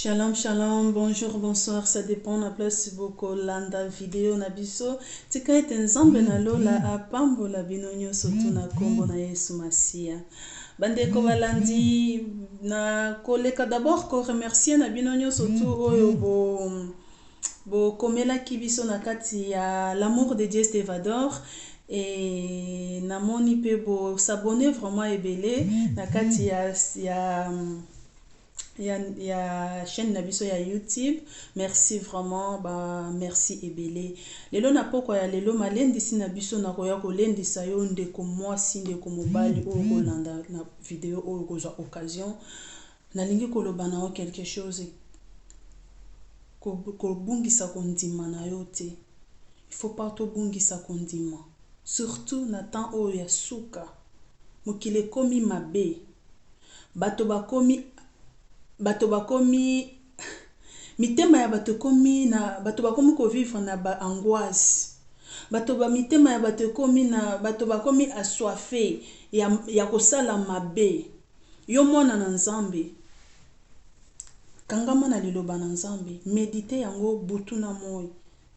Shalom shalom, bonjour, bonsoir, ça dépend na place bokolanda video na biso. Tika ete Nzambe na lola apambola bino nyonso tu na kombo na Yesu Masiya. Bandeko balandi, na koleka d'abord ko remercier na bino nyonso tu oyo bo bokomelaki biso na kati ya L'amour de Dieu Stevador et namoni pe bo s'abonner vraiment ebele na kati ya chaîne na biso ya YouTube. Merci vraiment, ba merci ebele. Lelo na pokwa ya lelo, malendisi na biso, nakoya kolendisa yo ndeko mwasi, ndeko mobali oyo kolanda na video oyo, kozwa occasion, nalingi koloba na yo quelque chose: kobungisa kondima na yo te. Il faut pas tobungisa kondima, surtout na temps oyo ya suka. Mokili ekomi mabe, bato bakomi mitema ya bato ekomi na bato bakomi kovivre na baangoisse. Bato ba mitema ya bato ekomi na bato bakomi assoiffé ya kosala mabe. Yo mwana na Nzambe, kangama na liloba na Nzambe, médite yango butu na moi.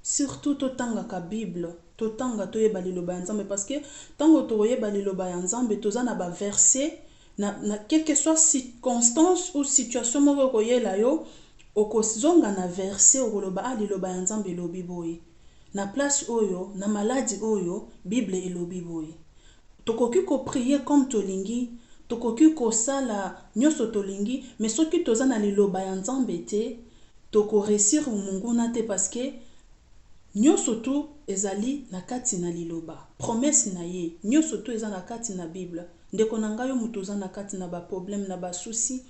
Surtout totangaka Bible, totanga, toyeba liloba ya Nzambe, parce que ntango tokoyeba liloba ya Nzambe, toza na baverset na quelque soit circonstance ou situation moko ekoyela yo, okozonga na verset, okoloba: "Ah, liloba ya Nzambe elobi boye na place oyo, na maladi oyo, Bible elobi boye." Tokoki koprier comme tolingi, tokoki kosala nyonso tolingi, mais soki toza na liloba ya Nzambe te, tokoréussir monguna te, parce que nyonso tu ezali na kati na liloba, promesse na ye nyonso tu eza na kati na Bible. Ndeko na ngai, yo moto oza na kati na baproblème, na basoucis,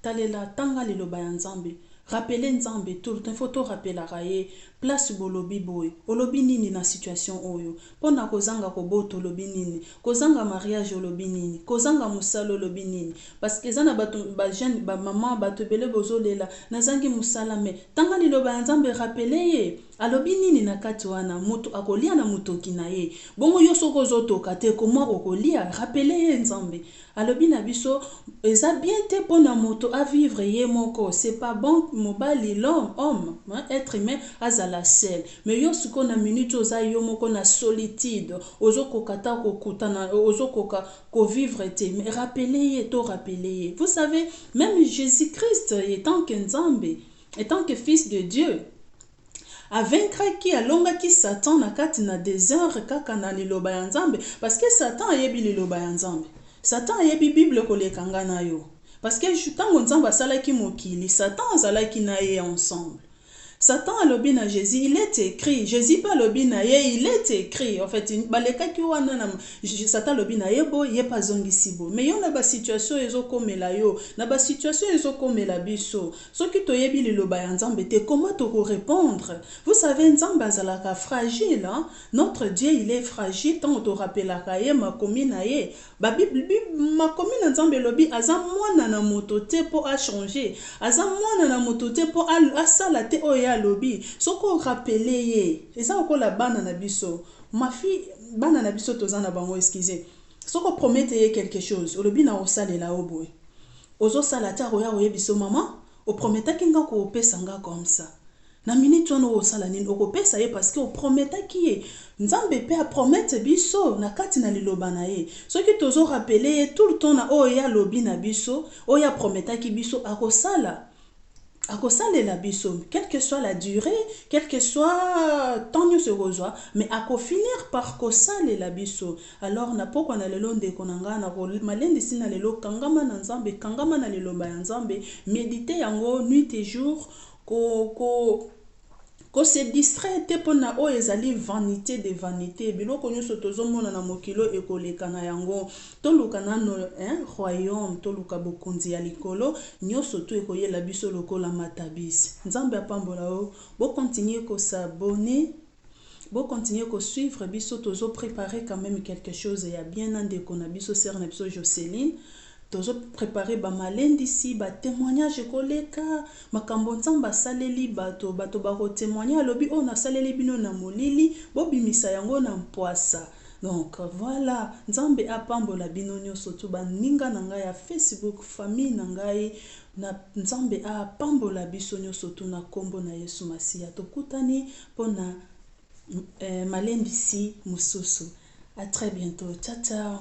talela, tanga liloba ya Nzambe, rappeler Nzambe tout le temps. Faut torappelaka ye place bolobi boye, olobi nini na situation oyo mpona kozanga kobota, olobi nini kozanga mariage, olobi nini kozanga mosala, olobi nini, parce que eza na bato, bajeune, bamama, bato ebele bozolela: "Nazangi mosala." Mais tanga liloba ya Nzambe, rappeler ye alobi nini na kati wana. Moto akolia na motoki na ye, bongo yo soki ozotoka te, koma okolia? Rappeler ye Nzambe alobi na biso: eza bien te mpona moto avivre ye moko, c'est pas bon mobali, l'homme, homme, être humain azala seul. Mais yo sikoyo na minute oza yo moko na solitude, ozokoka ta kokutana, ozokoka kovivre te, mais rappeler ye, to rappeler ye. Vous savez, même Jésus Christ, étant que Nzambe, étant que fils de Dieu, avainkraki, alongaki Satan na kati na désert kaka na liloba ya Nzambe, parce que Satan ayebi liloba ya Nzambe. Satan ayebi Bible koleka nga na yo, parce que ntango Nzambe asalaki mokili, Satan azalaki na ye ensemble. Satan alobi na Jésus: "Il est écrit." Jésus mpe alobi na ye: "Il est écrit." En fait, balekaki wana na Satan alobi na ye boye, ye mpe azongisi boye. Mais yo, na basituation ezokomela yo, na basituation ezokomela biso, soki toyebi liloba ya Nzambe te, comment tokorépondre? Vous savez, Nzambe azalaka fragile, hein? Notre Dieu, il est fragile. Ntango torappelaka ye makomi na ye, babible, makomi na Nzambe elobi aza mwana na moto te mpo achanger, aza mwana na moto te mpo asala te oyo ye alobi. Soki orappeler ye, eza lokola bana na biso, mafi bana na biso toza na bango, excuse, soki opromettre ye quelque chose, olobi na osalela yo boye, ozosala te, akoya koyebisa: "Mama, oprometaki nga kopesa nga comme ça." Na minute wana okosala nini? Okopesa ye, parce que oprometaki ye. Nzambe mpe apromettre biso na kati na liloba na ye. Soki tozorappeler ye tout le temps na oyo ye alobi na biso, oyo aprometaki biso, akosala, akosalela biso, quelle que soit la durée, quel que soit temps nyonso ekozwa, mais akofinir par kosalela biso. Alors na pokwa na lelo, ndeko na ngai, na malendisi na lelo: kangama na Nzambe, kangama na liloba ya Nzambe, médite yango nuit et jour. Ko, ko kose distraire te mpona oyo ezali vanité de vanité. Biloko nyonso tozomona na mokili ekoleka na yango. Toluka nano, hein, royaume, toluka bokonzi ya likolo, nyonso to ekoyela biso lokola matabisi. Nzambe apambola yo. Bocontinuer kos'abonner, bocontinuer kosuivre biso. Tozopréparer quand même quelque chose ya bien na ndeko na biso, sœur na biso Joceline. Tozopréparer bamalendisi, batémoignage ekoleka, makambo Nzambe asaleli bato, bato bakotémoigner. Alobi: "Oyo nasaleli bino na molili, bobimisa yango na mpwasa." Donc voilà, Nzambe apambola bino nyonso tu, baninga na ngai ya Facebook, famille na ngai, na Nzambe apambola biso nyonso tu na kombo na Yesu Masiya. Tokutani mpona malendisi mosusu. À très bientôt. Ciao ciao.